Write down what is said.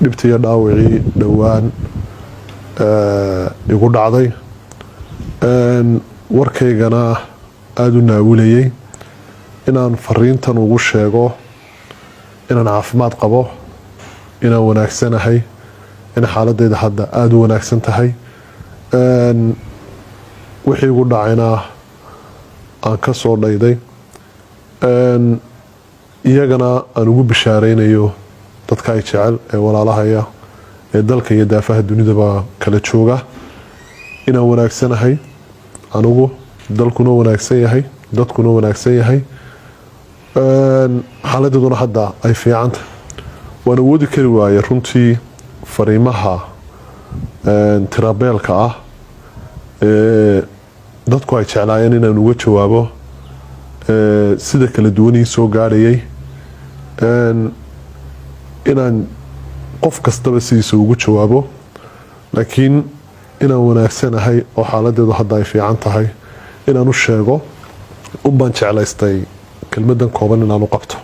Dhibtii iyo dhaawacii dhowaan igu dhacday, warkaygana aada u naawilayay inaan fariintan ugu sheego inaan caafimaad qabo, inaan wanaagsanahay, in xaaladeyda hadda aada u wanaagsan tahay, wixii igu dhacayna aan ka soo dhayday, iyagana aan ugu bishaareynayo dadka ay jecel ee walaalahaya ee dalka iyo daafaha dunidaba kala jooga inaan wanaagsanahay anigu, dalkuna wanaagsan yahay, dadkuna wanaagsan yahay, xaaladeeduna hadda ay fiicanta. Waan awoodi kari waaye runtii fariimaha tirabeelka ah ee dadku ay jeclaayeen inaan uga jawaabo, sida kala duwanii soo gaadhayay, inaan qof kastaba sidiisa ugu jawaabo, laakiin inaan wanaagsanahay oo xaaladeedu hadda ay fiican tahay inaan u sheego unbaan jeclaystay kelmadan kooban inaan u qabto.